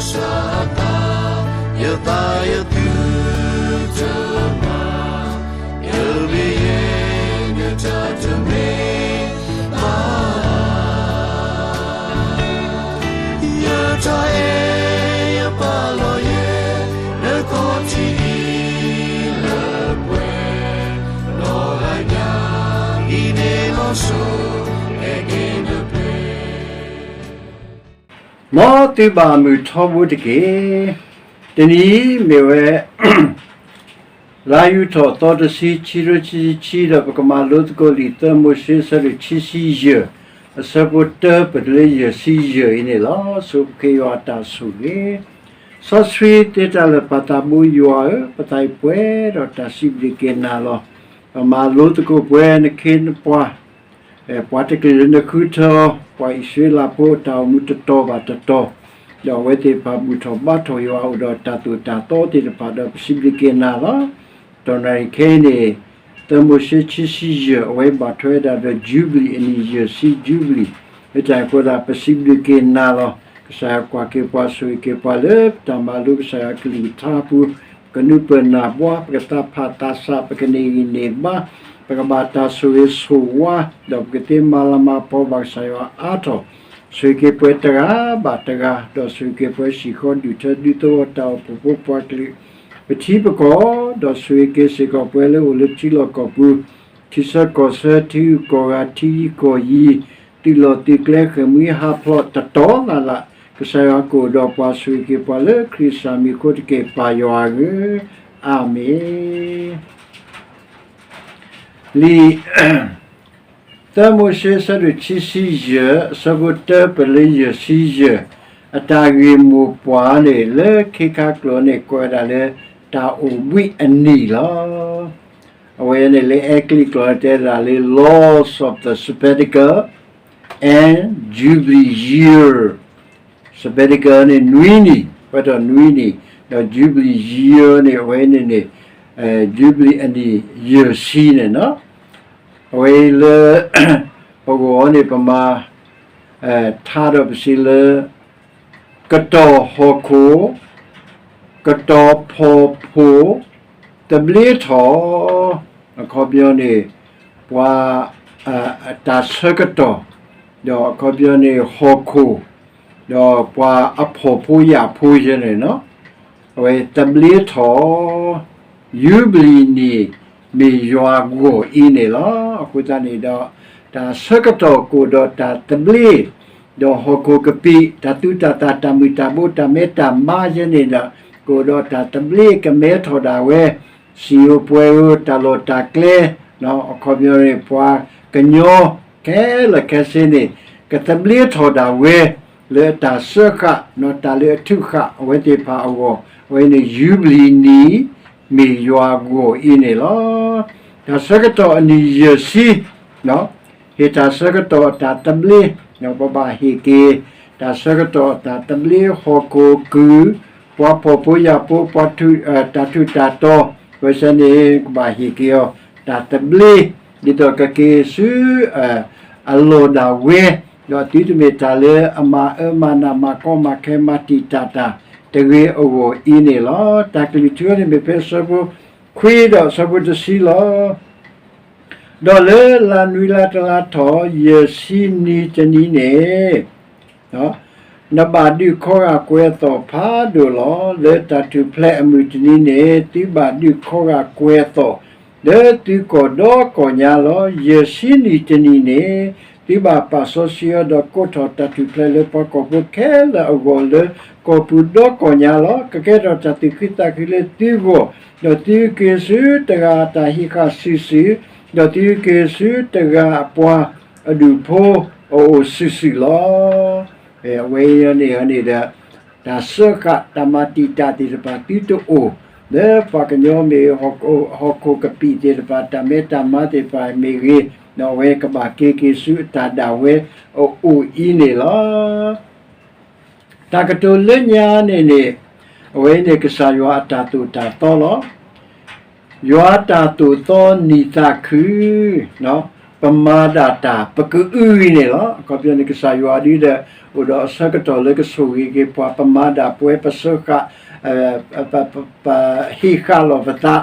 စးသး, ယသးယသုတမၤ, ယမ့ၢ်ယဲ နတၢ်တမ့ၢ်ဘၣ်. ယတၢ်အဲၣ်ယပာ်လီၤယဲ နခီၣ်ထံးအံၤလၢပှဲၤ, နီၢ်ဂၤညါအံၤန့ၣ်လီၤစိၤ, အဲၣ်က့ၤနပျဲၢ် မ်သုဘၣ်မုာ်ထီဘိတက့ၢ်. တနံၤအံၤမ့ၢ်ဝဲ လါယူၤထီၣ်သီတဆံ ခံကထိခံဆံခံ ဒီးပကမၤလိသကိးလံာ်သၢမိၤၡ့ အဆၢဒိၣ်ခံဆံယဲၢ်, အဆၢဖိတၢ ပတုၤလၢယဲၢ်ဆံယဲၢ်အံၤန့ၣ်လီၤ. ဆိပဃ့ယွၤအတၢ်ဆိၣ်ဂ့ၤ စီဆှံသ့တၢ်လၢာ် ပၢ်သးဘိယွၤဧၢ, ပသးအံၤပှဲၤဒီးတၢ်စံးဘျုးက့ၤနၤလီၤ. ပမၤလိသကိးပှဲၤနခ့နပှၤ ပှၤတကလုာ်လၢနဃုထၢ ပှၤအံၣ်စရ့လးဖိအတၢ်အိၣ်မူတတီၤဘၣ်တတီၤ, ဒီးအဝဲသ့ၣ်တဖၣ်ဘူၣ်ထီၣ်ဘါထီၣ်ယွၤ အိၣ်ဒီးတၢ်သိၣ်တၢ်သီသ့ၣ်တဖၣ်ဒီး ပစံးဘျုးက့ၤနၤလီၤ. တနံၤအံၤခဲအံၤန့ၣ် သၢမိၤၡ့ခံဆံယဲၢ် အဝဲဘၣ်ထွဲဒၣ်ဒီးယူဘလံၤအနံၣ်ယဲၢ်ဆံယူဘလံၤ, လၢတၢ်အံၤအဃိသတး ပစံးဘျုးက့ၤနၤလီၤ. ကစၢ်ယွၤကွၢ်က့ၤပှၤ ဆိၣ်ဂ့ၤက့ၤပှၤလၢပတၢ်မၤလိကစၢ်ယွၤအကလုၢ်ကထါအပူၤ, ပကနုာ်ပၢၢ်နၢ်ဘှါ ပကသးဖးသးစး ပကန့ၢ်ဂံၢ်န့ၢ်ဘါ, ပကဘၣ်တၢ်ဆိၣ်ဂ့ၤဆိၣ်ဝါ, ဒီးပကသ့မၤလၤမၤကပီၤဘၣ်ကစၢ်ယွၤအါထီၣ်, ဆိၣ်ဂ့ၤက့ၤပှၤတဂၤဘၣ်တဂၤ, ဒီးဆိၣ်ဂ့ၤက့ၤပှၤဟံၣ်ဃီ ဒုၣ်ထၢဒုးသဝီ တၢ်အိၣ်ဖှိၣ်ဖိပှၤကလုာ် ပထံပကီၢ်, ဒီးဆိၣ်ဂ့ၤက့ၤစ့ၢ်ကီးပှၤလၢအိၣ်လၢထံလီၢ်ကီၢ်ပူၤ, ထံဆၢကီၢ်ဆၢ ထံဂုၤကီၢ်ဂၤထံဂုၤကီၢ်ဂၤ, သုးလီၢ်သုးကျဲ ဃ့ၢ်မှံဟးဖျိးတတီၤလၢ်လၢ်, ကစၢ်ယွၤကအိၣ်ဒီးပှၤ ဆိၣ်ဂ့ၤက့ၤပှၤလၢခရံာ်အမံၤအဃိတက့ၢ် ပၢ်ယွၤဧၢ, အၤမ့ၣ်. လံာ် သၢမိၤၡ့ အဆၢဒိၣ်ခံဆံယဲၢ် အဆၢဖိတၢ ပတုၤလၢယဲၢ်ဆံယဲၢ်, အတၢ်ဂ့ၢ်မိၢ်ပှၢ်န့ၣ် လၢခ့ခါကျိာ်န့ၣ် ကိးဝဲဒၣ်လၢ တၢ်အိၣ်ဘှံးအနံၣ်လီၤ. အဝဲန့ၣ်လၢအဲကလံးကျိာ်န့ၣ် တဲဝဲဒၣ်လၢ Laws of the Sabbatical and Jubilee Year. Sabbatical န့ၣ် နွံနံၣ်, ပှဲၤထီၣ်နွံနံၣ်, ဒီး Jubilee Year န့ၣ် အဝဲန့ၣ်န့ၣ် ယူဘလံၤအနံၣ်ယဲၢ်ဆံန့ၣ်လီၤ. အဝဲလၢ ပဂီၢ်န့ၣ် ပမၤ ထါဒီးပစံးလၢ ကတီၢ်ဟီၣ်ခိၣ်, ကတီၢ်ဖှီၣ်ဖိ, သဘျ့ထီၣ်, အခီပညီန့ၣ် ပှၤ တၢ်ဆၢကတီၢ်, ဒီးအခီပညီန့ၣ် ဟီၣ်ခိၣ်, ဒီးပှၤအဖှီၣ်ဖိယာ်ဖိယဲန့ၣ်လီၤ. အဝဲသဘျ့ထီၣ် ယူဘလံၤန့ၣ် မ့ၢ်ယွၤဂီၢ်အံၤန့ၣ်လီၤ. အဃိသတးန့ၣ်ဒီး တၢ်ဆၢကတီၢ်ကအိၣ်ဒီးတၢ်သဘျ့, ဒီးဟီၣ်ခိၣ်ကပံာ် တၢ်သူၣ်တၢ်သၣ် တၢ်မုၢ်တၢ်ဘိ တၢ်မဲတၢ်မါယဲန့ၣ်ဒီး ကအိၣ်ဒီးတၢ်သဘျ့ ကမဲထီၣ်ဒၣ်ဝဲ, စံာ်ဧိၤပှဲၤဧိၤ တၢ်လီၢ်တၢ်ကျဲ, အခီပညီန့ၣ် ပှၤကညီ ခဲလၢာ်ခဲဆ့န့ၣ် ကသဘျ့ထီၣ်ဒၣ်ဝဲ လၢအတၢ်စၢဃာ် တၢ်လၢအထုးဃာ်အဝဲသ့ၣ်တဖၣ်အဂီၢ်, အဝဲန့ၣ် ယူဘလံၤနံၣ် မ့ၢ်ယွၤဂီၢ်အံၤန့ၣ်လီၤ. တၢ်ဆၢကတီၢ်အနံၣ်ယဲၢ်ဆံ, ဟ့ၣ်တၢ်ဆၢကတီၢ်အတၢ်သဘျ့, ပဘၣ်ဟ့ၣ်က့ၤ တၢ်ဆၢကတီၢ်အတၢ်သဘျ့ ဟီၣ်ခိၣ်ကုၢ်, ပှၤဖှီၣ်ဖိယာ်ဖိ ပှၤ တၢ်ထူးတၢ်တီၤ, ဝဲဆဲန့ၣ် ကဘၣ်ဟ့ၣ်က့ၤအီၤ တၢ်သဘျ့, ဒ်သိးကက့ၤဆူ အလီၢ်ဒၣ်ဝဲ, ဒီးသုတမ့ၢ်တၢ်လၢအမၤအၢမၤနး မၤကီမၤခဲ မၤတံာ်တာ်တၢ်တဂ့ၤအဂီၢ်အံၤန့ၣ်လီၤ. တၢ်ကလုၢ်ထူန့ၣ်မ့ၢ်ဖဲအဆၢဖိခွံ ဒီးအဆၢဖိတဆံလီၤ. ဒီးလၢလါနွံလါတလါထီၣ် ယဲၢ်ဆံနံၤတနံၤန့ၣ် နဘၣ်ဒုးခီဂာ်ကွဲၤအသီၣ်ဖးဒိၣ်လီၤ. လၢတၢ်ထူၣ်ဖျဲးအမုၢ်တနံၤန့ၣ် သုဘၣ်ဒုးခီဂာ်ကွဲၤအသီၣ် လၢသုကီၢ်ဒီကီၢ်ညါလီၤ. ယဲၢ်ဆံနံၤတနံၤန့ၣ် သုဘၣ်ပာ်စီဆှံအီၤ ဒီးကိးထီၣ်တၢ်ထူၣ်ဖျဲးလၢပှၤကီၢ်ဖိခဲလၢာ်အဂီၢ် လၢကီၢ်ပူၤဒီကီၢ်ညါလီၤ. ကကဲထီၣ်တၢ်သူၣ်ခုသးခုလၢသုဂီၢ်, ဒီးသုက့ၤဆူတဂၤအတၢ်ဟံးဃာ်စုာ်စုာ်, ဒီးသုက့ၤဆူတဂၤအပှၤအဒူၣ်ဖိအအိၣ်စုာ်စုာ်လီၤ. အဝဲအံၤန့ၣ်န့ၣ်ဒီး တၢ်စၢဃာ်တၢ်မၤတံာ်တာ်သ့ၣ်တဖၣ် သုတအိၣ်လၢပှၤကညီမ့ၢ်ဂ့ၤ, ဟီၣ်ခိၣ်ကပံာ်သ့ၣ်တဖၣ် တၢ်မဲတၢ်မါသ့ၣ်တဖၣ်မ့ၢ်ဂ့ၤ, ဒီးအဝဲကဘၣ်က့ၤက့ၤဆူအတၢ်ဒၣ်ဝဲအအိၣ်အံၤန့ၣ်လီၤ. တၢ်ကတိၤလၢညါန့ၣ်န့ၣ် အဝဲန့ၣ်ကစၢ်ယွၤအတၢ်သိၣ်တၢ်သီလီၤ. ယွၤတၢ်သိၣ်သီနံၣ်သးခု, ပမၤဒၣ်တၢ် ပကအုအံၤန့ၣ်လီၤ. အခီပညီန့ၣ် ကစၢ်ယွၤဒ်ဒီး အိၣ်ဒီးအဆၢကတီၢ်လၢကဆိၣ်ဂ့ၤက့ၤပှၤ ပမၤဒၣ်ပဝဲ ပစၢဃာ် ပဟ့ၣ်ဃာ်လီၤပသး,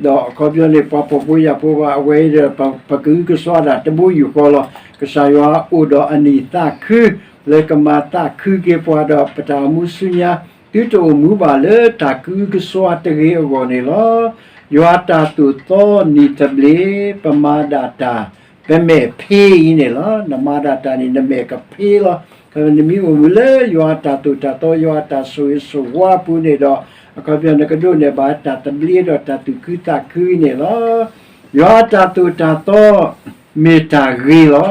ဒီးအခီပညီန့ၣ် ပှၤဖှီၣ်ဖိယာ်ဖိဘၣ် အဝဲဒီး ပကအုကစွါဒၣ်တဘိယူၢ်ဃီလီၤ. ကစၢ်ယွၤအိၣ်ဒီးအနံၣ်သးခု လၢကမၤသးခုက့ၤပှၤဒီး ပတၢ်အိၣ်မူဆူညါ သုတအိၣ်မူဘၣ်လၢတၢ်ကအုကစွါတဂ့ၤအဂီၢ်န့ၣ်လီၤ. ယွၤတၢ်သိၣ်သီနံၣ်သဘျ့ ပမၤဒၣ်တၢ် ပမဲာ်ဖ့အံၤန့ၣ်လီၤ. နမၤဒၣ်တၢ်န့ၣ် နမဲာ်ကဖ့လီၤ. နမ့ၢ်အိၣ်မူလၢယွၤတၢ်သိၣ်တၢ်သီ ယွၤတၢ်ဆိၣ်ဂ့ၤဆိၣ်ဝါအပူၤန့ၣ်ဒီး အခီပညီနကဒိးန့ၢ်ဘၣ်တၢ်သဘျ့ဒီးတၢ်သူၣ်ခုသးခုန့ၣ်လီၤ. ယွၤတၢ်သိၣ်တၢ်သီ မ့ၢ်တၢ်ဂ့ၤလီၤ.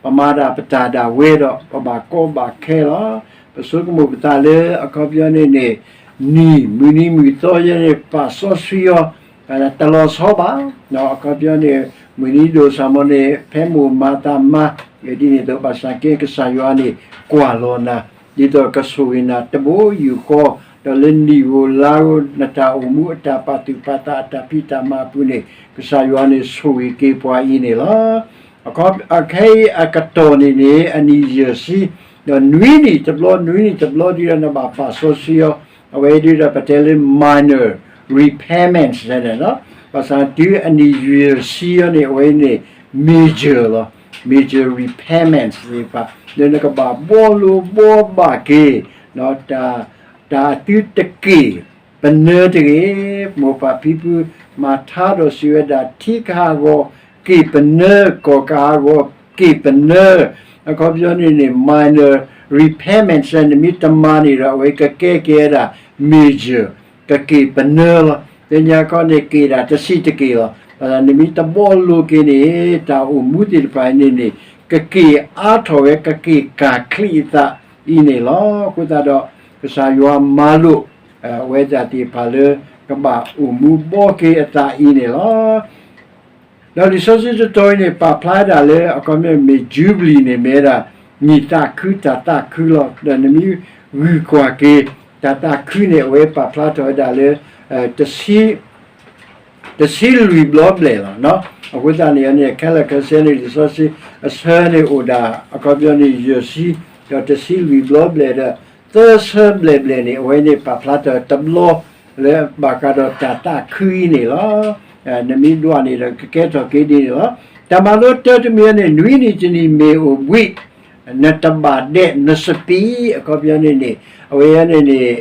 ပမၤဒၣ်ပတၢ်ဒၣ်ဝဲဒီး ပဘၣ်ကီဘၣ်ခဲလီၤ. ပဆိကမိၣ်ပသးလၢအခီပညီန့ၣ်န့ၣ် နံၣ်မုၢ်နံၤမုၢ်သီယဲန့ၣ် ပာ်စီဆှံအီၤ တလီၤဆီဘၣ်. အခီပညီန့ၣ် မုၢ်နံၤဒိၣ်ဆၣ်မီၤန့ၣ် ဖဲမိၢ်မၤသးမၤ ဒ်န့ၣ်ဒီး ဘၣ်ဆၣ်က့ ကစၢ်ယွၤန့ၣ် ကွၢ်လီၤနၤ ဒ်သိးကဆိၣ်ဂ့ၤနၤတဘိယူၢ်ဃီ, ဒီးလၢနံၣ်ဧိၤလါဧိၤ နတၢ်အိၣ်မူအတၢ်ပာ်သူၣ်ပာ်သးအတၢ်ဖံးတၢ်မၤအပူၤန့ၣ် ကစၢ်ယွၤန့ၣ်ဆိၣ်ဂ့ၤက့ၤပှၤအံၤန့ၣ်လီၤ. အခီ အခဲအံၤအကတီၢ်န့ၣ်န့ၣ် အနံၣ်ယဲၢ်ဆံ, ဒီးနွံနံၣ်တဘျီ နွံနံၣ်တဘျီဒ်ဒီးနဘၣ်ပာ်စီဆှံအီၤ, အဝဲဒ်ဒီးပတဲလၢ minor repairments န့ၣ်လီၤ. ဘၣ်ဆၣ်တုၤအနံၣ်ယဲၢ်ဆံအံၤန့ၣ် အဝဲန့ၣ် major လီၤ. Major repairments သ့ၣ်တဖၣ် လၢနကဘၣ်ဘှီလိာ်ဘှီဘၣ်က့ၤ တၢ် တၢ်အသုတက့ၢ်ပနၢတဂ့ၤ. မိၢ်ပၢ်ဖံဖု မၤထါဒီးစံးဝဲဒၣ် ထံကဟးဂီၤက့ၢ်ပနၢ, ကီၢ်ကဟးဂီၤက့ၢ်ပနၢ, အခီပညီန့ၣ်န့ၣ် minor repairments နမ့ၢ်တမၤန့ၣ်ဒီး အဝဲကကဲက့ၤဝဲဒၣ် major ကက့ၢ်ပနၢလီၤ. လၢညါခီန့ၣ် က့ၢ်ဒၣ်တဆံးတက့ၢ်လီၤ. နမ့ၢ်တဘှီလိာ်က့ၤန့ၣ် တၢ်အိၣ်မူသ့ၣ်တဖၣ်န့ၣ်န့ၣ် ကက့ၢ်အါထီၣ်ဝဲ ကက့ၢ်ကၢ်ချံးအသးအံၤန့ၣ်လီၤ. အဃိသတးဒီး ကစၢ်ယွၤမၤလိာ် အဝဲဒၣ်သ့ၣ်တဖၣ်လၢ ကဘၣ်အိၣ်မူဘှီက့ၤအသးအံၤန့ၣ်လီၤ. ဒီးလံာ်စီဆှံတတီၤအံၤန့ၣ် ပာ်ဖျါဒၣ်လၢ အခီပညီမ့ၢ် Jubilee န့ၣ် မ့ၢ်ဝဲဒၣ် နံၣ်သးခုတၢ်သးခုလီၤ. ဒီးနမ့ၢ်ဂုၤကွၢ်က့ၤ တၢ်သးခုန့ၣ် အဝဲပာ်ဖျါထီၣ်ဝဲဒၣ်လၢ တဆံ တဆံလွံၢ်ဘျီဘျဲၣ်လီၤ. အဃိသတးန့ၣ်န့ၣ် ခဲလၢာ်ခဲဆ့န့ၣ် လံာ်စီဆှံအဆၢန့ၣ်အိၣ်ဒၣ် အခီပညီန့ၣ် ယဲၢ်ဆံ ဒီးတဆံလွံၢ်ဘျီဘျဲၣ်ဒီး သၢဆၢဘျဲၣ်ဘျဲၣ်န့ၣ် အဝဲန့ၣ်ပာ်ဖျါထီၣ်တဘျီ လၢဘၣ်ဃးဒီးတၢ်သးခုအံၤန့ၣ်လီၤ. နမ့ၢ်ဒွးန့ၣ်ဒီးကကဲထီၣ်က့ၤဒ်န့ၣ်လီၤ. တၢ်မၤလိတၢတမံၤန့ၣ် နွံနံၣ်တနံၣ်မ့ၢ်အိၣ်ဘှံး နတဘၣ်ဒဲး နစပံး အခီပညီန့ၣ်န့ၣ် အဝဲန့ၣ်န့ၣ်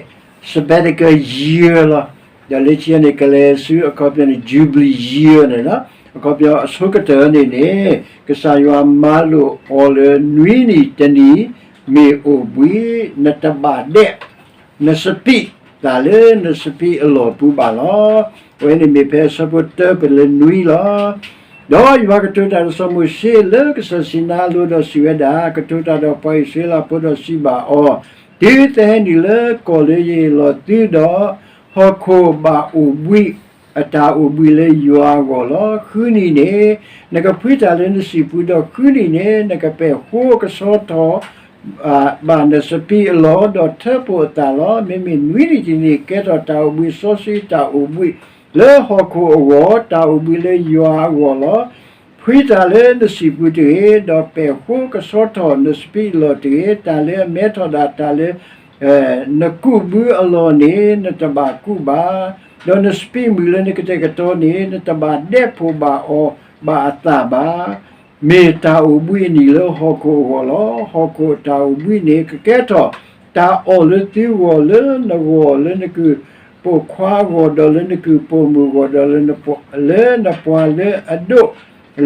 sabbatical year လီၤ. ဒီးလၢခံန့ၣ် ကလဲၤဆူအခီပညီန့ၣ် Jubilee year န့ၣ်လီၤ. အခီပညီအဆိကတၢၢ်န့ၣ်န့ၣ် ကစၢ်ယွၤမၤလိာ်အီၤလၢနွံနံၣ်တနံၣ် မ့ၢ်အိၣ်ဘှံး နတဘၣ်ဒဲး နစပံး တၢ်လၢနစပံးအလီၢ်ပူၤဘၣ်လီၤ. အဝဲန့ၣ်မ့ၢ်ဖဲအဆၢဖိတၢပလၢနွံလီၤ. ဒီးယွၤကတိၤတၢ်ဒီးစီၤမိၤၡ့လၢကစၢၢ်စံနါအလိၤဒီးစံးဝဲဒၣ်, ကတိၤတၢ်ဒီးပှၤအံၣ်စရ့လးဖိဒီးစံးဘၣ်အီၤ, တုၤသုဟဲနုာ်လၢကီၢ်လၢယဟ့ၣ်လီၤသုဒီး ဟီၣ်ခိၣ်ဘၣ်အိၣ်ဘှံး အတၢ်အိၣ်ဘှံးလၢယွၤအဂီၢ်လီၤ. ဃုနံၣ်န့ၣ် နကဖှံတၢ်လၢနစံာ်ပူၤ, ဒီးဃုနံၣ်န့ၣ် နကပဲာ်ဃိကဆီထီၣ် ဘၣ်နစပံးအလီၢ်, ဒီးထၢဖှိၣ်အသၣ်လီၤ. မ့မ့ၢ်နွံနံၣ်တနံၣ် ကဲထီၣ်တၢ်အိၣ်ဘှံးစီဆှံတၢ်အိၣ်ဘှံးလၢဟီၣ်ခိၣ်အဂီၢ်, တၢ်အိၣ်ဘှံးလၢယွၤအဂီၢ်လီၤ. ဖှံတၢ်လၢနစံာ်ပူၤတဂ့ၤ, ဒီးပဲာ်ဃိကဆီထီၣ်နစပံးအလီၢ်တဂ့ၤ. တၢ်လၢအမဲထီၣ်ဒၣ်တၢ်လၢ နကူးဘုအလီၢ်န့ၣ် နတဘၣ်ကူးဘၣ်, ဒီးနစပံးမုၢ်လၢနကတဲာ်ကတီၤန့ၣ် နတဘၣ်ဒဲးဖှိၣ်ဘၣ်အီၤဘၣ်အသၣ်ဘၣ်. မ့ၢ်တၢ်အိၣ်ဘှံးအနံၣ်လၢဟီၣ်ခိၣ်အဂီၢ်လီၤ. ဟီၣ်ခိၣ်အတၢ်အိၣ်ဘှံးန့ၣ် ကကဲထီၣ်တၢ်အီၣ်လၢသုဂီၢ်, လၢနဂီၢ်, လၢနကုၢ်ပိာ်ခွါအဂီၢ်, ဒီးလၢနကုၢ်ပိာ်မုၣ်အဂီၢ်, ဒီးလၢနပှၤလၢအဒိး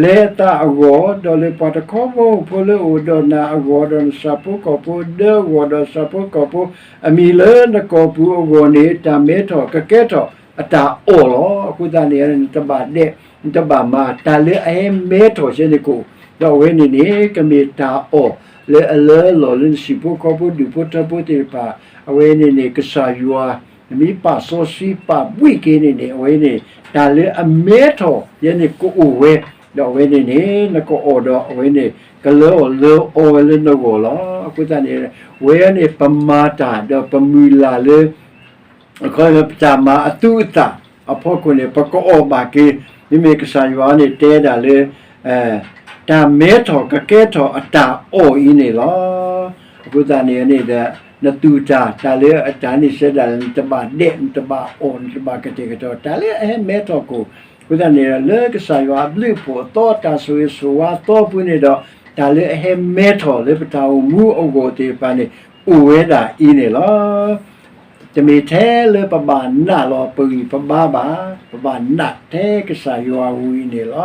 လဲအသးအဂီၢ်, ဒီးလၢပှၤတခီဘီမုၢ်ဖိလၢအအိၣ်ဒီးနၤအဂီၢ်, ဒီးနဆၣ်ဖိကီၢ်ဖိဒၢအဂီၢ်, ဒီးဆၣ်ဖိကီၢ်ဖိအမံၤလၢနကီၢ်ပူၤအဂီၢ်န့ၣ် တၢ်မဲထီၣ်ကကဲထီၣ်အတၢ်အီၣ်လီၤ. အဃိသတးန့ၣ် နတဘၣ်ဒဲး, နတဘၣ်မၤ တၢ်လၢအဟဲမဲထီၣ်ယဲန့ၣ်ကအိၣ်, ဒီးအဝဲန့ၣ်န့ၣ် ကမ့ၢ်တၢ်အီၣ်လၢအလၢအလီၢ်လၢနဟံၣ်ဖိဃီဖိဒူၣ်ဖိထၢဖိသ့ၣ်တဖၣ်, အဝဲန့ၣ်န့ၣ် ကစၢ်ယွၤ နမ့ၢ်ပာ်စီဆှံပာ်ဘှံးက့ၤန့ၣ်န့ၣ် အဝဲန့ၣ် တၢ်လၢအမဲထီၣ်ယဲန့ၣ်ကအိၣ်ဝဲ, ဒီးအဝဲန့ၣ်န့ၣ် နကအီၣ်ဒီးအဝဲန့ၣ် ကလၢအီၣ်လၢအီဝဲလၢနဂီၢ်လီၤ. အဃိသတးန့ၣ် ဝဲန့ၣ်ပမၤတၢ်ဒီးပမုၢ်လၢ်လၢ အခီပညီ ပတၢ်မၤအသူအသၣ်အဖီခိၣ်န့ၣ် ပကအီၣ်ဘၣ်က့ၤ, မ့မ့ၢ်ကစၢ်ယွၤန့ၣ်တဲဒၣ်လၢ တၢ်မဲထီၣ်ကကဲထီၣ်အတၢ်အီၣ်အံၤန့ၣ်လီၤ. အဃိသတးန့ၣ်န့ၣ်ဒီး နသူၣ်တၢ် တၢ်လၢအတၢ်န့ၣ်စဲဒၣ် နတဘၣ်ဒဲး နတဘၣ်အီၣ် နတဘၣ်ကတဲာ်ကတီၤ တၢ်လၢအဟဲမဲထီၣ်ကိၣ်. အဃိသတးန့ၣ်ဒီး လၢကစၢ်ယွၤအဘျုးအဖှိၣ်အသီ အတၢ်ဆိၣ်ဂ့ၤဆိၣ်ဝါအသီပူၤန့ၣ်ဒီး တၢ်လၢအဟဲမဲထီၣ်လၢပတၢ်အိၣ်မူအဂီၢ်သ့ၣ်တဖၣ်န့ၣ် အိၣ်ဝဲဒၣ်အံၤန့ၣ်လီၤ. တမ့ၢ်ထဲလၢပဘၣ်နာ်လီၤပဂံၢ်ပဘါဘၣ်, ပဘၣ်နာ်ထဲကစၢ်ယွၤအဂီၢ်အံၤန့ၣ်လီၤ.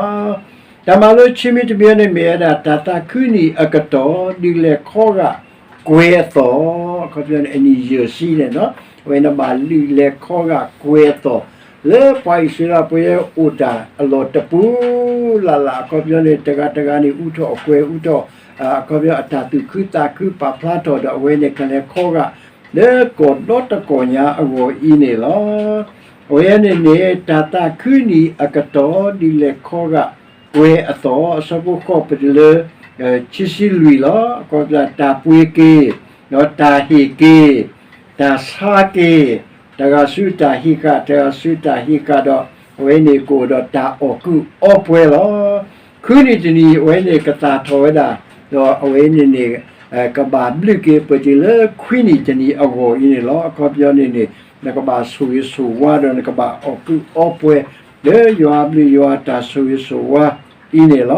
တၢ်မၤလိဆံးမံၤတမံၤန့ၣ်မ့ၢ်ဝဲဒၣ် တၢ်သးခုနံၣ်အကတီၢ် ဒုးလဲၤခီဂာ်ကွဲၤအသီၣ်, အခီပညီန့ၣ် အနံၣ်ယဲၢ်ဆံန့ၣ်, အဝဲနဘၣ်ဒုးလဲၤခီဂာ်ကွဲၤအသီၣ် လၢပှၤအံၣ်စရ့လးဖိအိၣ်တၢ်အလီၢ်တပူၤလၢ်လၢ် အခီပညီန့ၣ် တဂၤတဂၤန့ၣ် အူထီၣ်အကွဲၤ အူထီၣ် အခီပညီအတၢ်သူၣ်ခုသးခုပာ်ဖျါထီၣ်ဒီး အဝဲန့ၣ်ကလဲၤခီဂာ် လၢကီၢ်ဒီတကီၢ်ညါအဂီၢ်အံၤန့ၣ်လီၤ. အဝဲန့ၣ်န့ၣ် တၢ်သးခုနံၣ်အကတီၢ် ဒုးလဲၤခီဂာ်ကွဲၤအသီၣ် အဆၢဖိဃိး ပတုၤလၢ ခံဆံလွံၢ်လီၤ. အခီပညီ တၢ်ပှ့ၤက့ၤ, ဒီးတၢ်ဟ့ၣ်က့ၤ, တၢ်ဆါက့ၤ, တဂၤဆူတၢ်ဟံးဃာ် တဂၤဆူတၢ်ဟံးဃာ်ဒီး အဝဲန့ၣ်ကအိၣ်ဒီးတၢ်အီၣ်ကုးအီပှဲၤလီၤ. ခုနံၣ်တနံၣ် အဝဲန့ၣ်ကသၣ်ထီၣ်ဝဲဒၣ်, ဒီးအဝဲန့ၣ်န့ၣ် ကဘၣ်ဘျုးက့ၤ ပတုၤလၢခွံနံၣ်တနံၣ်အဂီၢ်အံၤန့ၣ်လီၤ. အခီပညီန့ၣ်န့ၣ် နကဘၣ်ဆိၣ်ဂ့ၤဆိၣ်ဝါဒီး နကဘၣ်အီၣ်ကုးအီပှဲၤ လၢယွၤအဘျုးယွၤအတၢ်ဆိၣ်ဂ့ၤဆိၣ်ဝါအံၤန့ၣ်လီၤ.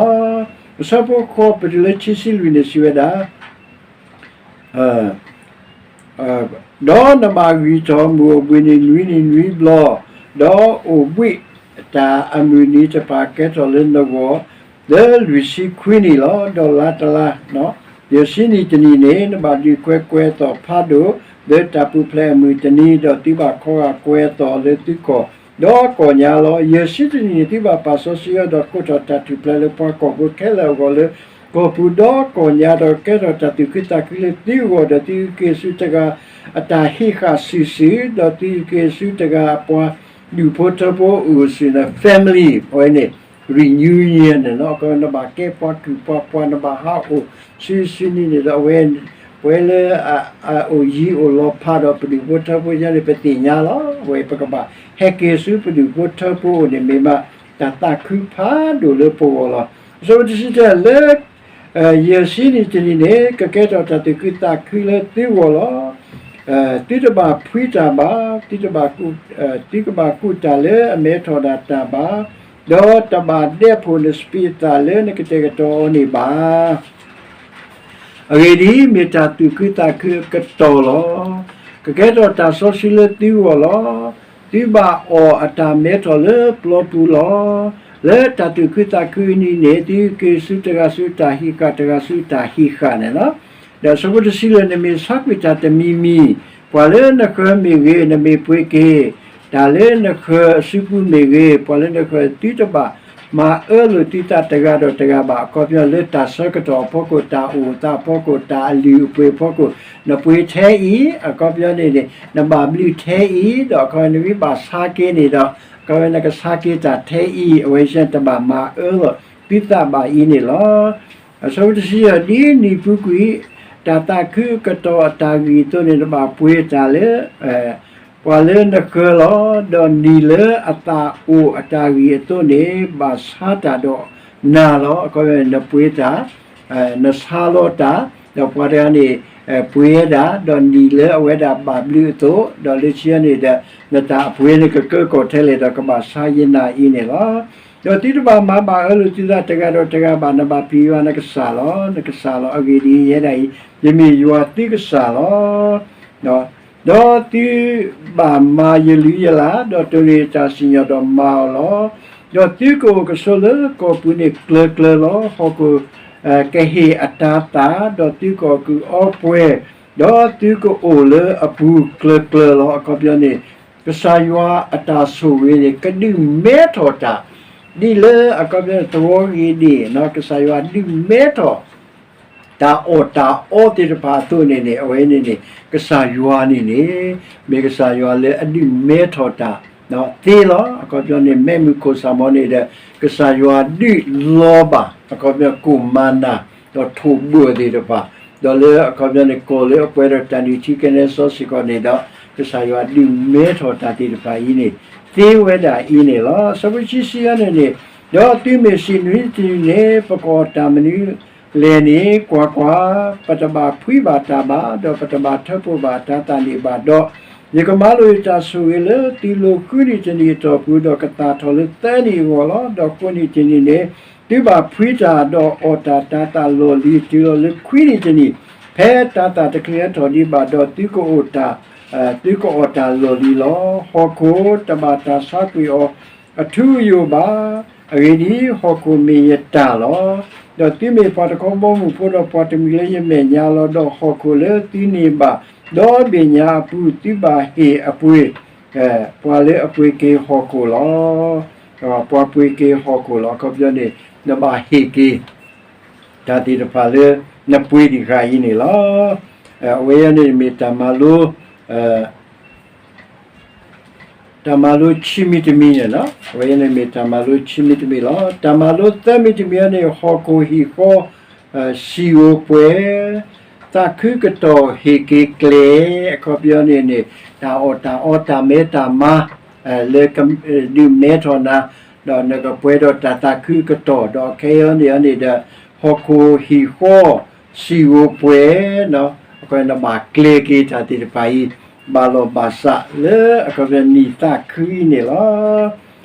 အဆၢဖိဃိး ပတုၤလၢခံဆံလွံၢ်န့ၣ်စံးဝဲဒၣ် ဒီးနဘၣ်ဂံၢ်ထီၣ်မုၢ်အိၣ်ဘှံးနံၤနွံနံၤနွံဘျီ, ဒီးအိၣ်ဘှံးတၢ်အမုၢ်နံၤတဖၣ်ကဲထီၣ်လၢနဂီၢ် လၢလွံၢ်ဆံခွံနံၣ်လီၤ. ဒီးလါတလါ, ယဲၢ်ဆံနံၣ်တနံၣ်န့ၣ် နဘၣ်ဒုးကွဲးကွဲးအသီၣ်ဖးဒိၣ် လၢတၢ်ပူၤဖျဲးအမုၢ်တနံၤ, ဒီးသုဘၣ်ခီဂာ်ကွဲးအသီၣ်လၢသုကီၢ် ဒီကီၢ်ညါလီၤ. ယဲၢ်ဆံတနံၣ်န့ၣ် သုဘၣ်ပာ်စီဆှံအီၤ ဒီးကိးထီၣ်တၢ်ထူၣ်ဖျဲးလၢပှၤကီၢ်ဖိခဲလၢာ်အဂီၢ်လၢ ကီၢ်ပူၤဒီကီၢ်ညါ, ဒီးကဲထီၣ်တၢ်သူၣ်ခုသးခုလၢသုဂီၢ်, ဒီးသုက့ၤဆူတဂၤအတၢ်ဟံးဃာ်စုာ်စုာ်, ဒီးသုက့ၤဆူတဂၤအပှၤဒူၣ်ဖိထၢဖိအိၣ်စုာ်န့ၣ် family အဝဲန့ၣ် reunion န့ၣ်လီၤ. နဘၣ်ကဲပှၤကုၢ်ပှၤပှၤ နဘၣ်ဟးအိၣ်စုစုနံၤန့ၣ်ဒီး အဝဲ ပှၤလၢ အအိၣ်ယံၤအိၣ်လီၤဖးဒီးပဒူၣ်ဖိထၢဖိညါန့ၣ် ပသ့ၣ်ညါလီၤ. အဝဲပကဘၣ်ဟဲက့ၤဆူပဒူၣ်ဖိထၢဖိအိၣ်န့ၣ် မ့ၢ်မးတၢ်သးခုဖးဒိၣ်လၢပဂီၢ်လီၤ. အဆၢဖိတဆံတၢ လၢ ယဲၢ်ဆံနံၣ်တနံၣ်န့ၣ် ကကဲထီၣ်တၢ်သူၣ်ခုသးခုလၢသုဂီၢ်လီၤ. သုတဘၣ်ဖှံတၢ်ဘၣ်, သုတဘၣ်ကူၣ်, သုကဘၣ်ကူၣ်တၢ်လၢအမဲထီၣ်ဒၣ်တၢ်ဘၣ်, ဒီးတဘၣ်ဒဲးဖိၣ်နစပံးအသၣ်လၢနကတဲာ်ကတီၤအီၤန့ၣ်ဘၣ်. အဂ့ၢ်ဒ်အံၤ, မ့ၢ်တၢ်သူၣ်ခုသးခုအကတီၢ်လီၤ. ကကဲထီၣ်တၢ်စီဆှံလၢသုဂီၢ်လီၤ. သုဘၣ်အီၣ်အတၢ်မဲထီၣ်လၢပျီပူၤလီၤ. လၢတၢ်သူၣ်ခုသးခုနံၤန့ၣ် သုက့ၤဆူတဂၤဆူတၢ်ဟံးဃာ် တဂၤဆူတၢ်ဟံးဃာ်န့ၣ်လီၤ. ဒီးအဆၢဖိတဆံလွံၢ် နမ့ၢ်ဆါကွံာ်တၢ်တမံၤမံၤ, ပှၤလၢနဃၢၤမ့ၢ်ဂ့ၤ, နမ့ၢ်ပှ့ၤက့ၤ တၢ်လၢနဃၢၤအစုပူၤမ့ၢ်ဂ့ၤ, ပှၤလၢနဃၢၤ သုတဘၣ်မၤအၢလိာ်သုသးတဂၤဒီးတဂၤဘၣ်. အခီပညီလၢတၢ်ဆၢကတီၢ်အဖီခိၣ်, တၢ်အိၣ်သးအဖီခိၣ်, တၢ်အလုၢ်အပှ့ၤအဖီခိၣ်, နပှ့ၤထဲအံၤ, အခီပညီန့ၣ်န့ၣ် နဘၣ်ဘျုးထဲအံၤ, ဒီးအခီပညီနမ့ၢ်ဘၣ်ဆါက့ၤန့ၣ်ဒီး အခီပညီနကဆါက့ၤတၢ်ထဲအံၤ, အဝဲဆၢတဘၣ်မၤအၢလိာ်သုသးဘၣ်အံၤန့ၣ်လီၤ. အဆၢဖိတဆံယဲၢ်, ဒ်နံၣ်ပူၤကွံာ် တၢ်သးခုအကတီၢ်အတၢ်ဂံၢ်အသိးန့ၣ် နဘၣ်ပှ့ၤတၢ်လၢ ပှၤလၢနဃၢၤလီၤ. ဒီးနံၤလၢအသၣ်အိၣ်အတၢ်ဂံၢ်အသိးန့ၣ် ဘၣ်ဆါတၢ်ဒီးနၤလီၤ. အခီပညီ နပှ့ၤတၢ်, နဆါလီၤတၢ်, ဒီးပှၤတဂၤန့ၣ် ပှ့ၤဝဲဒၣ်, ဒီးနံၤလၢအဝဲဒၣ်ဘၣ်ဘျုးအသိး, ဒီးလၢခံန့ၣ်ဒီး နတၢ်အပှ့ၤန့ၣ်ကကၢကီၢ်ထဲလဲၣ်ဒီး ကဘၣ်ဆါယနၤအံၤန့ၣ်လီၤ. ဒီးသုတဘၣ်မၤဘၣ်အၢလိာ်သုသးတဂၤဒီးတဂၤဘၣ်, နဘၣ်ပျံၤယွၤနကစၢ်လီၤ. နကစၢ်လီၤ. အဂ့ၢ်ဒ်အံၤ, ယဲဒၣ်အံၤ ယမ့ၢ်ယွၤသုကစၢ်လီၤ. ဒီးသုဘၣ်မၤယလုၢ်ယလၢ်, ဒီးတိၢ်န့ၢ်တၢ်စံၣ်ညီၣ်ဒီးမၤအီၤလီၤ. ဒီးသုကအိၣ်ကဆိးလၢကီၢ်ပူၤန့ၣ်ကျၢၤကျၢၤလီၤ. ဟီၣ်ခိၣ်ကဟ့ၣ်အတၤသၣ်, ဒီးသုကအီၣ်ကုးအီပှဲၤ, ဒီးသုကအိၣ်လၢအပူၤကျၢၤကျၢၤလီၤ. အခီပညီန့ၣ် ကစၢ်ယွၤအတၢ်ဆိၣ်ဂ့ၤန့ၣ် ကဒုးမဲထီၣ်တၢ်, ဒ်လၢအခီပညီန့ၣ် သဝီဂ့ၤဒံး, ကစၢ်ယွၤဒုးမဲထီၣ် တၢ်အီၣ်တၢ်အီသ့ၣ်တဖၣ်အသိးန့ၣ်န့ၣ် အဝဲန့ၣ်န့ၣ် ကစၢ်ယွၤန့ၣ်န့ၣ် မ့ၢ်ကစၢ်ယွၤလၢအဒုးမဲထီၣ်တၢ်သ့လီၤ. အခီပညီန့ၣ် မဲးမုၢ်ခိၣ်ဆၣ်မီၤန့ၣ်ဒီး ကစၢ်ယွၤဒုးလီၤဘၣ် အခီပညီ ကိၣ်မၤနၤ ဒီးထိၣ်ဘှီၣ်သ့ၣ်တဖၣ်, ဒီးလၢအခီပညီန့ၣ် ကီၢ်လၢအကွဲးဒီးတၢ်နုၢ်ထံကနဲစီစ့ၢ်ကီးန့ၣ်ဒီး ကစၢ်ယွၤဒုးမဲထီၣ်တၢ်သ့ၣ်တဖၣ်အံၤန့ၣ် သ့ဝဲဒၣ်အံၤန့ၣ်လီၤ. အဆၢဖိခံဆံအံၤန့ၣ်န့ၣ် ဒီးသုမ့ၢ်စံးနွံတနံၤန့ၣ်, ပကအီၣ်တၢ်မနုၤလဲၣ်န့ၣ်, ကွၢ်ကွၢ်, ပတဘၣ်ဖှံဘၣ်တၢ်ဘၣ်, ဒီးပတဘၣ်ထၢဖှိၣ်ဘၣ်တၤသၣ်န့ၣ်ဘၣ်ဒီး, ယကမၤလိာ်ယတၢ်ဆိၣ်ဂ့ၤလၢသုလိၤဃုနံၣ်တနံၣ်အတီၢ်ပူၤ, ဒီးကသၣ်ထီၣ်လၢသၢနံၣ်အဂီၢ်လီၤ. ဒီးဃုနံၣ်တနံၣ်န့ၣ်, သုဘၣ်ဖှံတၢ်ဒီးအီၣ်တၢ်, တၤသၣ်လီၢ်လံၤ တုၤလီၤလၢခွံနံၣ်တနံၣ်, ဖဲတၤသၣ်တချုးဟဲထီၣ်ဒံးဘၣ်ဒီး, သုကအီၣ်တၢ်, သုကအီၣ်တၢ်လီၢ်လံၤလီၤ. ဟီၣ်ခိၣ်တဘၣ်တၢ်ဆါကွံာ်အီၤအထူအယိာ်ဘၣ်. အဂ့ၢ်ဒ်အံၤ, ဟီၣ်ခိၣ်မ့ၢ်ယတၢ်လီၤ. ဒီးသုမ့ၢ်ပှၤတခီဘီမုၢ်ဖိ, ဒီးပှၤတမှံၤလၢယမဲာ်ညါလီၤ. ဒီးဟီၣ်ခိၣ်လၢသုန့ၢ်ဘၣ်ဒီဘ့ၣ်ညါအပူၤ, သုဘၣ်ဟ့ၣ်အပှ့ၤ, ပှၤလၢအပှ့ၤက့ၤဟီၣ်ခိၣ်လီၤ. ပှၤပှ့ၤက့ၤဟီၣ်ခိၣ်လီၤ. အခီပညီန့ၣ်, နဘၣ်ဟ့ၣ်က့ၤ တၢ်သ့ၣ်တဖၣ်လၢနပှ့ၤတံၢ်ဃာ်အံၤန့ၣ်လီၤ. အဝဲအံၤန့ၣ်မ့ၢ်တၢ်မၤလိ တၢ်မၤလိခံမံၤတမံၤန့ၣ်လီၤ. အဝဲအံၤန့ၣ်မ့ၢ်တၢ်မၤလိခံမံၤတမံၤလီၤ. တၢ်မၤလိသၢမံၤတမံၤအံၤန့ၣ်, ဟီၣ်ခိၣ်ဟံၣ်ဃီ, စံာ်ဧိၤပှဲၤ, သးခုကတီၢ်ဟ့ၣ်က့ၤကျဲ, အခီပညီန့ၣ်န့ၣ်, တၢ်အီၣ်တၢ်အီတၢ်မဲတၢ်မါ လၢကဒုးမဲထီၣ်နၤ, ဒီးနကပှဲၤဒီးတၢ်သးခုကတီၢ်, ဒီးခဲအံၤန့ၣ်န့ၣ်ဒီး, ဟီၣ်ခိၣ်ဟံၣ်ဃီ, စံာ်ဧိၤပှဲၤ, နဘၣ်ကျဲၤက့ၤတၢ်သ့ၣ်တဖၣ်အံၤ, ဘၣ်လီၢ်ဘၣ်စးလၢအခီပညီနံၣ်သးခုအံၤန့ၣ်လီၤ.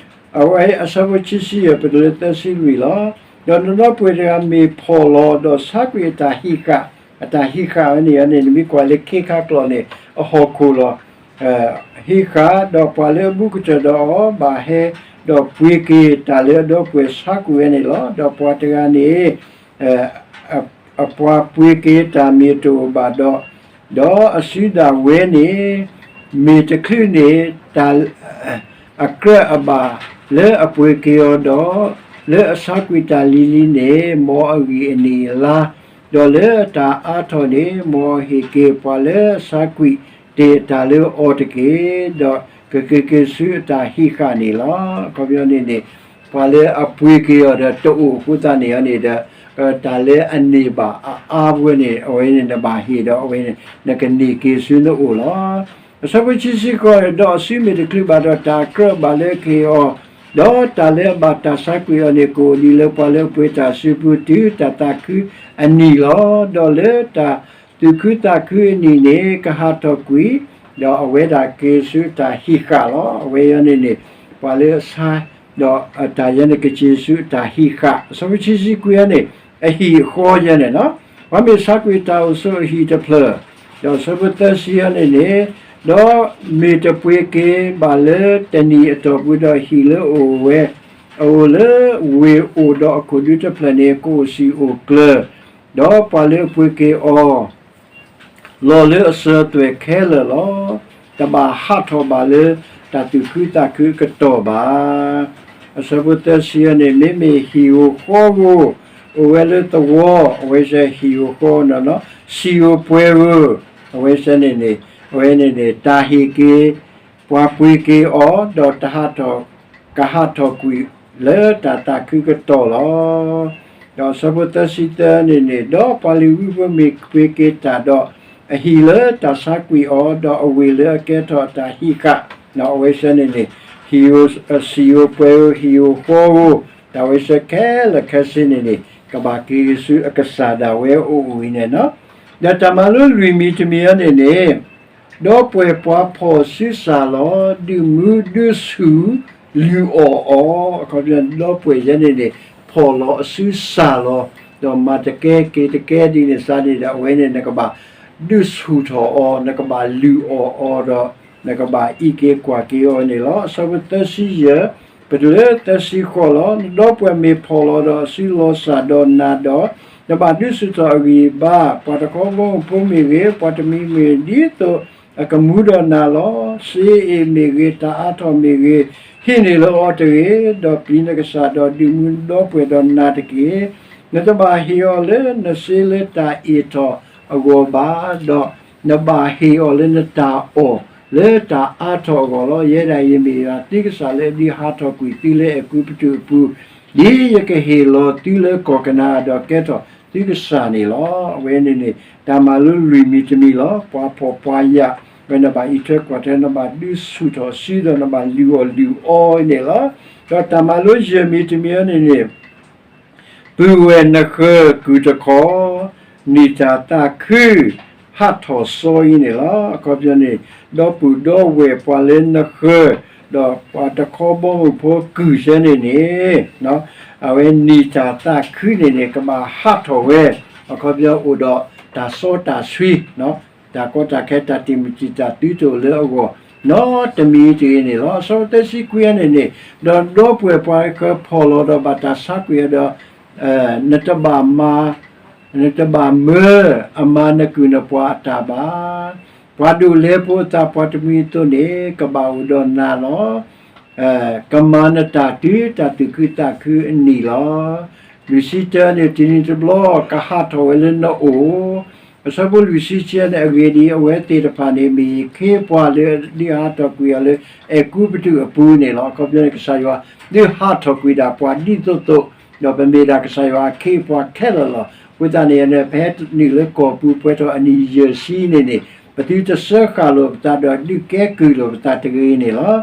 အဝဲအဆၢဖိခံဆံယဲၢ် ပတုၤလၢသၢဆံလွံၢ်လီၤ. ဒီးနဒီပုၢ်ဝဲၢ်တဂၤမ့ၢ်ဖီၣ်လီၤ, ဒီးဆါကွံာ်အတၢ်ဟံးဃာ်, အတၢ်ဟံးဃာ်ဝဲန့ၣ်န့ၣ် နမ့ၢ်ကွၢ်လၢခ့ခါကျိာ်န့ၣ် အဟီၣ်ခိၣ်လီၤ. ဟံးဃာ်, ဒီးပှၤလၢအဘူးကတၢၢ်ဒီးအီၤ ဘၣ်ဟဲဒီးပှ့ၤက့ၤတၢ်လၢအဒီပုၢ်ဝဲၢ်ဆါကွံာ်ဝဲန့ၣ်လီၤ. ဒီးပှၤတဂၤန့ၣ် အပှၤပှ့ၤက့ၤတၢ်မ့ၢ်တအိၣ်ဘၣ်ဒီး, ဒီးအစုဒၣ်ဝဲန့ၣ် မ့ၢ်တချုးန့ၣ် တၢ် အကြၢးအဘၣ်လၢအပှ့ၤက့ၤအီၤဒီး, လၢအဆါကွံာ်တၢ်လံၤလံၤန့ၣ် မ်အဂံၢ်အနံၤအလါ, ဒီးလၢအတၢ်အါထီၣ်န့ၣ် မ်အဟ့ၣ်က့ၤပှၤလၢအဆါကွံာ်တ့ၢ်အတၢ်လၢအီၤတက့ၢ်, ဒီးကက့ၤက့ၤဆူအတၢ်ဟံးဃာ်န့ၣ်လီၤ. အခီပညီန့ၣ်န့ၣ်, ပှၤလၢအပှ့ၤက့ၤအီၤဒီးတအိၣ်အဃိသတးန့ၣ်န့ၣ်ဒီး, တၢ်လၢအန့ၢ်ဘၣ်အအါပူၤန့ၣ် အဝဲန့ၣ်နဘၣ်ဟ့ၣ်ဒီး အဝဲန့ၣ်နကန့ၢ်က့ၤဆူနအိၣ်လီၤ. အဆၢဖိခံဆံဃိး, ဒီးအစုမ့ၢ်တချုးဘၣ်ဒီးတၢ်အကြၢးအဘၣ်လၢကဟ့ၣ်အီၤ, ဒီးတၢ်လၢအဘၣ်တၢ်ဆါကွံာ်အီၤန့ၣ် ကအိၣ်ဒံးလၢပှၤလၢအပှ့ၤတၢ်အစုပူၤ တုၤတၢ်သးခုအနံၤလီၤ. ဒီးလၢတၢ်သူၣ်ခုသးခုအနံၤန့ၣ် ကဟးထီၣ်ကွံာ်, ဒီးအဝဲဒၣ်က့ၤဆူအတၢ်ဟံးဃာ်လီၤ. အဝဲအံၤန့ၣ်န့ၣ်, ပှၤလၢအဆါ, ဒီးတၢ်ယဲန့ၣ်ကက့ၤဆူအတၢ်ဟံးဃာ်. အဆၢဖိခံဆံခွံန့ၣ်, အဟံၣ်အဃီယဲန့ၣ်လီၤ. ပှၤမ့ၢ်ဆါကွံာ်တၢ်အိၣ်ဆိးအဟံၣ်တဖျၢၣ်, ဒီးအဆၢဖိသၢဆံန့ၣ်န့ၣ်, ဒီးမ့ၢ်တပှ့ၤက့ၤဘၣ်လၢတနံၤအတီၢ်ပူၤဒီး ဟံၣ်လၢအအိၣ်ဝဲ, အအိၣ်လၢဝ့ၢ်အိၣ်ဒီးအခိၣ်ဒူတဖျၢၣ်န့ၣ် ကအိၣ်စံၣ်အိၣ်ကျၢၤ, ဒီးပှၤလၢအပှ့ၤက့ၤအီၤ လီၤလၢအစၢၤအသွဲၣ်ခဲလၢာ်လီၤ. တဘၣ်ဟးထီၣ်ဘၣ်လၢတၢ်သူၣ်ခုသးခုအကတီၢ်ဘၣ်. အဆၢဖိသၢဆံန့ၣ်, မ့မ့ၢ်ဟံၣ်ဧိၤဃီဧိၤ, အိၣ်ဝဲလၢသဝီ, အဝဲစ့ၢ်ဟံၣ်ဧိၤဃီဧိၤန့ၣ်လီၤ. စံာ်ဧိၤပှဲၤဧိၤ, အဝဲစ့ၢ်န့ၣ်န့ၣ်, အဝဲန့ၣ်န့ၣ် တၢ်ဟ့ၣ်က့ၤ, ပှၤပှ့ၤက့ၤအီၤ, ဒီးတဟးထီၣ်, ကဟးထီၣ်ကွံာ်လၢတၢ်သးခုကတီၢ်လီၤ. ဒီးအဆၢဖိသၢဆံသၢန့ၣ်န့ၣ်, ဒီးပှၤလ့ၤဝံဖိမ့ၢ်ပှ့ၤက့ၤတၢ်ဒီး, အဟံၣ်လၢတၢ်ဆါကွံာ်အီၤ, ဒီးအဝ့ၢ်လၢအကဲထီၣ်အတၢ်ဟံးဃာ်, အဝဲစ့ၢ်န့ၣ်န့ၣ်, ဟံၣ်ဧိၤ, စံာ်ဧိၤပှဲၤဧိၤ, ဟံၣ်ဧိၤဃီဧိၤ, တၢ်ဝဲစ့ၢ်ခဲလၢာ်ခဲဆ့န့ၣ်န့ၣ်, ကဘၣ်က့ၤဆူအကစၢ်ဒၣ်ဝဲအအိၣ်ဝံၤန့ၣ်လီၤ. ဒီးတၢ်မၤလိလွံၢ်မံၤတမံၤအံၤန့ၣ်န့ၣ်, ဒီပုၢ်ဝဲၢ်ပှၤဖီၣ်စုစၢ်လီၤ, ဒုးမူဒုးဆူၣ်လုၢ်အီၣ်အီၤ, အခီပညီ ဒီပုၢ်ဝဲၢ်ယဲန့ၣ်န့ၣ်, ဖီၣ်လီၤအစုစၢ်လီၤ, ဒီးမၤတကဲက့ၤတကဲဒ်န့ၣ်စ့ၢ်န့ၣ်ဒီး အဝဲန့ၣ်နကဘၣ်ဒုးဆူၣ်ထီၣ်အီၤ, နကဘၣ်လုၢ်အီၣ်အီၤဒီး, နကဘၣ်အံးက့ၤကွၢ်က့ၤအီၤန့ၣ်လီၤ. အဆၢဖိသၢဆံယဲၢ်, ပတုၤလၢသၢဆံဃိးလီၤ. နဒီပုၢ်ဝဲၢ်မ့ၢ်ဖီၣ်လီၤဒီးအစုလီၤစၢ်ဒီးနၤဒီး, နဘၣ်ဒုးဆူၣ်ထီၣ်အဂံၢ်အဘါ, ပှၤတခီဘီမုၢ်ဖိမ့ၢ်ဂ့ၤ, ပှၤတမှံၤမ့ၢ်ဂ့ၤ, ဒ်သိးအကမူဒီးနၤလီၤ. စ့အ့ၣ်မ့ၢ်ဂ့ၤ, တၢ်အါထီၣ်မ့ၢ်ဂ့ၤ, ဟံးန့ၢ်လၢအီၤတဂ့ၤ, ဒီးပျံၤနကစၢ်ဒီးဒုးမူနဒီပုၢ်ဝဲၢ်ဒီးနၤတက့ၢ်. နတဘၣ်ဟ့ၣ်အီၤလၢနစ့လၢတၢ်အ့ၣ်ထီၣ်အဂီၢ်ဘၣ်, ဒီးနဘၣ်ဟ့ၣ်အီၤလၢနတၢ်အီၣ်လၢတၢ်အါထီၣ်အဂီၢ်လီၤ. ယဲဒၣ်အံၤမ့ၢ်ယွၤသုကစၢ်လၢအဒုးဟးထီၣ်ကွံာ်သုလၢအဲၤကူပတူးအပူၤ, ဒ်ယကဟ့ၣ်လီၤသုလၢကီၢ်ကနၤအၣ်ဒီးကဲထီၣ်သုကစၢ်န့ၣ်လီၤ. အဝဲန့ၣ်န့ၣ် တၢ်မၤလိလွံၢ်မံၤတမံၤလီၤ. ပှၤဖှီၣ်ပှၤယာ် ဝဲနဘၣ်အံးထွဲကွၢ်ထွဲ နဘၣ်ဒုးဆူၣ်ထီၣ်စုဒီး နဘၣ်လုၢ်အီၣ်လုၢ်အီအံၤန့ၣ်လီၤ. ဒီးတၢ်မၤလိယဲၢ်မံၤတမံၤအံၤန့ၣ်န့ၣ် ပုၢ်ဝဲၢ်နဃၢၤကုၢ်တခီ နံၣ်တၢ်သးခု ဟးထီၣ်စီအံၤန့ၣ်လီၤ. အခီပညီန့ၣ် ဒီပုၢ်ဒီဝဲၢ်ပှၤလၢနဃၢၤ ဒီးပှၤတခီဘီမုၢ်ဖိကုၢ်စဲန့ၣ်န့ၣ် အဝဲနံၣ်တၢ်သးခုန့ၣ်န့ၣ် ကဘၣ်ဟးထီၣ်ဝဲ အခီပညီအိၣ်ဒီးတၢ်စီတၢ်ဆှံ တၢ်ကီတၢ်ခဲ တၢ်တံာ်မုၢ်တံာ်တာ် သုတအိၣ်လၢအဂီၢ် နီတမံၤတဂ့ၤန့ၣ်လီၤ. အဆၢဖိသၢဆံခွံအံၤန့ၣ်န့ၣ် ဒီးဒီပုၢ်ဝဲၢ်ပှၤဃၢၤဖီၣ်လီၤဒီး ဘၣ်တၢ်ဆါကွံာ်အီၤဒီး နတဘၣ်မၤ နတဘၣ်မၢအမါနကုၢ်နပှၤအတၢ်ဘၣ်. ပှၤဒိးလဲဖိအသး ပှၤတမှံၤအသိးန့ၣ် ကဘၣ်အိၣ်ဒီးနၤလီၤ. ကမၤနတၢ်တုၤတၢ်သူၣ်ခုသးခုအနံၤလီၤ. လွံၢ်ဆံတၢန့ၣ် တနံၤတဘျီ ကဟးထီၣ်ဝဲလၢနအိၣ် အဆၢဖိလွံၢ်ဆံဆံန့ၣ် အဂ့ၢ်ဒ်အံၤ, အဝဲသ့ၣ်တဖၣ်န့ၣ် မ့ၢ်ခ့ပှၤလၢဒုးဟးထီၣ်ကွံာ်အီၤလၢအဲၤကူပတူးအပူၤန့ၣ်လီၤ. အခီပညီန့ၣ် ကစၢ်ယွၤဒုးဟးထီၣ်ကွံာ်ဒၣ်ပှၤဒ်သိးသိး, ဒီးပမ့ၢ်ဒၣ်ကစၢ်ယွၤအခ့အပှၤခဲလၢာ်လီၤ. အဃိသတးန့ၣ် ပဟဲနုာ်လၢကီၢ်ပူၤပှဲၤထီၣ်အနံၣ်ယဲၢ်ဆံန့ၣ်န့ၣ် ပသုတစၢဃာ်လိာ်ပသးဒီးဒုးကဲကုၢ်လိာ်ပသးတဂ့ၤန့ၣ်လီၤ.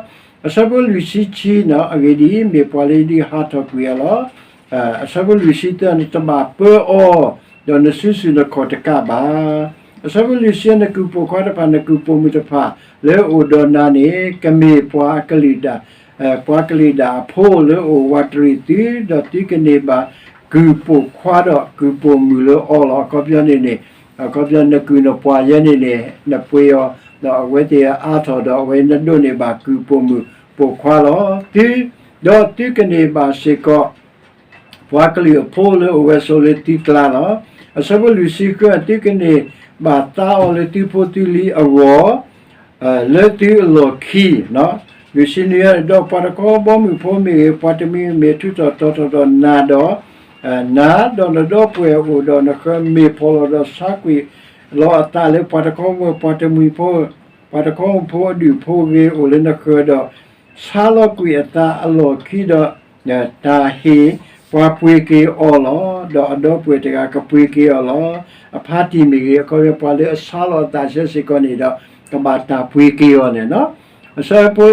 အဆၢဖိလွံၢ်ဆံဆံနီၤ, အဂ့ၢ်ဒ်အံၤ, မ့ၢ်ပှၤလၢဒုးဟးထီၣ်ကွံာ်အီၤလီၤ. အဆၢဖိလွံၢ်ဆံသၢ, နတဘၣ်ပၢအီၤ, ဒီးနစုဆူၣ်နခီၣ်တကးဘၣ်. အဆၢဖိလွံၢ်ဆံ, နကုၢ်ပိာ်ခွါတဖၣ်, နကုၢ်ပိာ်မုၣ်တဖၣ် လၢအအိၣ်ဒီးနၤန့ၣ် ကမ့ၢ်ပှၤကလုာ်ဒၣ်, ပှၤကလုာ်ဒၣ်အဖိလၢအအိၣ်ဝးတရံးသု, ဒီးသုကန့ၢ်ဘၣ်ကုၢ်ပိာ်ခွါဒီးကုၢ်ပိာ်မုၣ်လၢအီၤလီၤ. အခီပညီန့ၣ်န့ၣ်, အခီပညီနကုၢ်နပှၤယဲန့ၣ်န့ၣ် နပှ့ၤအီၤ, ဒီးအဝဲသ့ၣ်အါထီၣ်ဒီး အဝဲနဒိးန့ၢ်ဘၣ်ကုၢ်ပိာ်မုၣ်ပိာ်ခွါလီၤ. သု, ဒီးသုကန့ၢ်ဘၣ်စ့ၢ်ကီး ပှၤကလုာ်အဖိလၢအအိၣ်ဝဲဆိးလၢသုကျါလီၤ. အဆၢဖိလွံၢ်ဆံဃု, သုကန့ၢ်ဘၣ်သါအီၤလၢသုဖိသုလံၤအဂီၢ် လၢသုအလီၢ်ခံ, လွံၢ်ဆံနွံ, ဒီးပှၤတခီဘီမုၢ်ဖိမ့ၢ်ဂ့ၤ, ပှၤတမှံၤမ့ၢ်ဂ့ၤ ထုးထီၣ်တီၤထီၣ်ဒီးနၤဒီး, နၤ, ဒီးနဒီပုၢ်ဝဲၢ်အိၣ်ဒီးနဃၢၤ မ့ၢ်ဖီၣ်လီၤဒီးဆါကွံာ်လီၤအသးလၢပှၤတခီဘီမုၢ်, ပှၤတမှံၤဖိ, ပှၤတခီဘီမုၢ်ဖိအဒူၣ်ဖိအဂ့ၤ အိၣ်လၢနဃၢၤဒီး ဆါလီၤကွံာ်အသးအလီၢ်ခံဒီး တၢ်ဟ့ၣ်ပှၤပှ့ၤက့ၤအီၤလီၤ. ဒီးအဒီပုၢ်ဝဲၢ်တဂၤကပှ့ၤက့ၤအီၤလီၤ. အဖါတံၢ်မ့ၢ်ဂ့ၤ, အခီပညီပှၤလၢအဆါလီၤအသးစဲစ့ၢ်ကီးန့ၣ်ဒီး ကဘၣ်တၢ်ပှ့ၤက့ၤအီၤန့ၣ်လီၤ. အဆၢဖိ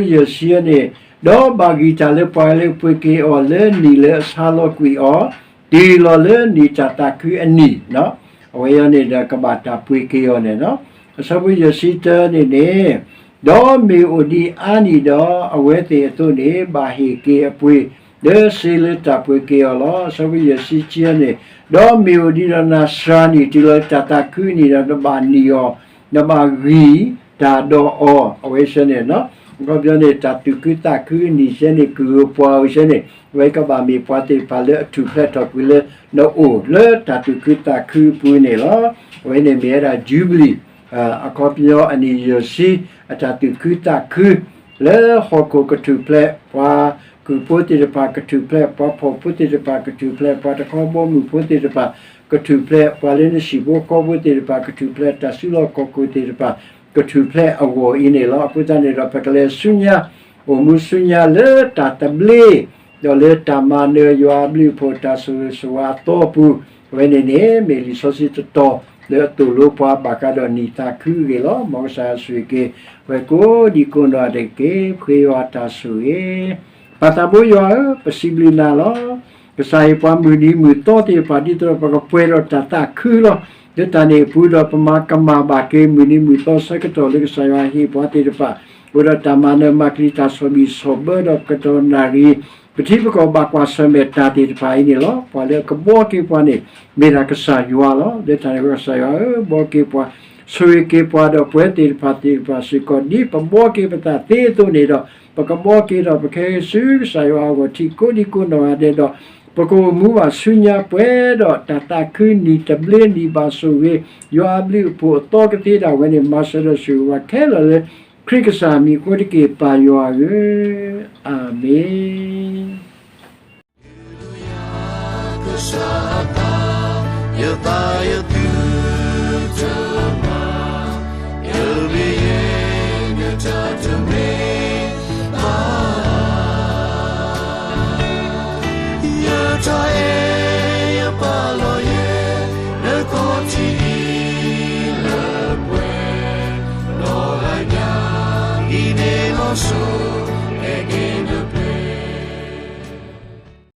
ယဲၢ်ဆံန့ၣ်, ဒီးဘၣ်ဂံၢ်တၢ်လၢပှၤလၢအပှ့ၤက့ၤအီၤလၢနံၣ်လၢအဆါလီၤကွံာ်အီၤ, တုၤလီၤလၢနံၣ်တၢ်သးခုအနံၤ, အဝဲအံၤန့ၣ်ဒီးကဘၣ်တၢ်ပှ့ၤက့ၤအီၤန့ၣ်လီၤ. အဆၢဖိယဲၢ်ဆံတၢန့ၣ်န့ၣ်, ဒီးမ့ၢ်အိၣ်ဒံးအါနံၣ်ဒီး အဝဲသ့ၣ်အသိးန့ၣ် ဘၣ်ဟ့ၣ်က့ၤအပှ့ၤ လၢစ့လၢတၢ်ပှ့ၤက့ၤအီၤလီၤ. အဆၢဖိယဲၢ်ဆံခံန့ၣ်, ဒီးမ့ၢ်အိၣ်ဒံးဒီးနၤစှၤနံၣ်တုၤလီၤတၢ်သးခုအနံၤဒီး နဘၣ်နံၣ်အီၤ, နဘၣ်ဂံၢ်တၢ်ဒီးအီၤ, အဝဲစဲန့ၣ်, အခီပညီန့ၣ် တၢ်သူၣ်ခုသးခုအနံၤစဲန့ၣ် ကုၢ်ဂ့ၤပှၤဂ့ၤစဲန့ၣ် အဝဲကဘၣ်မ့ၢ်ပှၤသ့ၣ်တဖၣ်လၢအထူၣ်ဖျဲးထီၣ်ကွံာ်လၢနအိၣ်လၢတၢ်သူၣ်ခုသးခုအပူၤန့ၣ်လီၤ. အဝဲန့ၣ်မ့ၢ်ဝဲဒၣ် Jubilee အခီပညီအနံၣ်ယဲၢ်ဆံ အတၢ်သူၣ်ခုသးခု လၢဟီၣ်ခိၣ်ကထူၣ်ဖျဲး ပှၤကုၢ်ဖိသ့ၣ်တဖၣ်ကထူၣ်ဖျဲး, ပှၤဖှီၣ်ဖိသ့ၣ်တဖၣ်ကထူၣ်ဖျဲး, ပှၤတခီဘီမုၢ်ဖိသ့ၣ်တဖၣ်ကထူၣ်ဖျဲး, ပှၤလၢနဟံၣ်ဖိဃီဖိသ့ၣ်တဖၣ်ကထူၣ်ဖျဲး, တၢ်စုလီၢ်ခီၣ်ခိၣ်သ့ၣ်တဖၣ်ကထူၣ်ဖျဲးအဂီၢ်အံၤန့ၣ်လီၤ. အဃိသတးန့ၣ်ဒီး ပကလဲၤဆူညါ အိၣ်မူဆူညါလၢတၢ်သဘျ့ ဒီးလၢတၢ်မၤနၢၤယွၤအဘျုးအဖှိၣ်တၢ်ဆိၣ်ဂ့ၤဆိၣ်ဝါအသီအပူၤ, အဝဲန့ၣ်န့ၣ် မ့ၢ်လံာ်စီဆှံတတီၤလၢအသိၣ်လိပှၤဘၣ်ဃးဒီးနံၣ်သးခုအဂ့ၢ်လီၤ. မ်ကစၢ်ယွၤဆိၣ်ဂ့ၤက့ၤ ပှၤကိးဒံကိးနီၢ်ဂၤဒဲးတက့ၢ်. ပဃ့ယွၤတၢ်ဆိၣ်ဂ့ၤ ပၢ်သးဘိယွၤဧၢ, ပစံးဘျုးနၤလီၤ. ကစၢ်ဟ့ၣ်ပှၤမုၢ်နံၤမုၢ်သီသ့ၣ်တဖၣ် ဒ်သိးဒီးပကပှဲၤဒီးတၢ်သးခုလီၤ. လၢတၢ်န့ၣ်အပူၤဒီး ပမၤကမၣ်ဘၣ်က့ၤမုၢ်နံၤမုၢ်သီဆၢကတီၢ်လၢကစၢ်ယွၤဟ့ၣ်ပှၤသ့ၣ်တဖၣ် အိၣ်ဒီးတၢ်မၤနၢၤမၤကျံၤ တၢ်ဆီၣ်ဘံၣ်ဆီၣ်ဘၢဒီးကတီၢ်နၣ်ရံၣ် ပထံပကီၢ်ဘၣ်ကွၢ်ဆၢၣ်မဲာ်တၢ်သ့ၣ်တဖၣ်အံၤန့ၣ်လီၤ. ပှၤလၢအကဘှီက့ၤပှၤန့ၣ် မ့ၢ်ဒၣ်ကစၢ်ယွၤလီၤ. လၢတၢ်န့ၣ်အဃိ ကစၢ်ယွၤဧၢ, ဘှီက့ၤပှၤ, ဆိၣ်ဂ့ၤက့ၤပှၤဒီးပဝဲသ့ၣ်တဖၣ်သ့ၣ်တဖၣ်စ့ၢ်ကီး ဒ်ပဘှီက့ၤပသးသ့အသိးန့ၣ်ဒီး ပကဘှီက့ၤဒီးပကဟဲဆူကစၢ်ယွၤအဂီၢ် ထံၣ်ကိးဒံကိးနီၢ်ဂၤဒဲးဒီး ပကအိၣ်မူဘၣ်ဆူညါပှဲၤဒီးတၢ်သးခု နံၣ်တဘျ့နံၣ်ဘၣ်ဆိၣ်ဂ့ၤ ယွၤအဘျုးအဖှိၣ်အသီကသ့ဒၣ်ဝဲန့ၣ် မၤစၢၤဒီးဆိၣ်ဂ့ၤပှၤခဲလၢာ်လၢ ခရံာ်ကစၢ်မံၤအဃိတက့ၢ် ပၢ်ယွၤဧၢ, အၤမ့ၣ်.